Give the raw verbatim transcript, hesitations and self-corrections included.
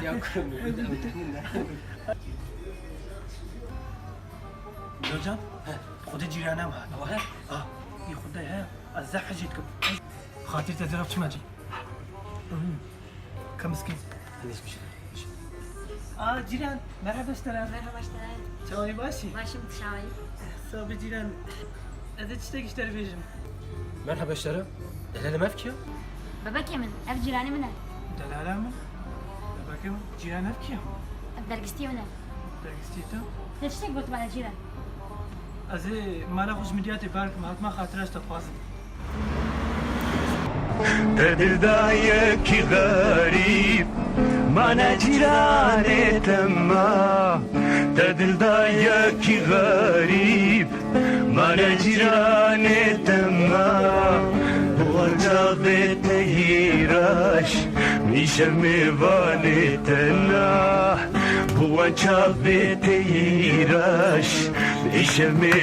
Ya kurum, bir de Hocam, he, xwedê cîranem hat. Ewa he? Ah, î xwedê he, ez zehf hecî dikim. Xatir te dirab çima cî. Kemiskî. Haniş bir şey. Aa, cîran, merhaba ji te re. Merhaba ji te re. Çawî baş î? Başim, tu çawî? Sabi cîran, ez ê tiştekî ji te re bêjim. Merhaba ji te re. Delalê me ev kî ye? Bebekê min, ev cîranê min e. Delala min? Bebekê min, cîran ev kî ye? Ev dergistiyê min e. Dergistiyê te? Te tiştek gotiba cîran? Ez ê mala xwe ji midyatê ber kim, hatma xatira ji te dixwazim. Te dil da yekî xerîb, mane cîranê te ma. Te dil da yekî xerîb, mane cîranê te ma. Bi wan çavê te hîraş, îşev mêvanê te na. Bi wan çavê te hîraş, îşev mêvanê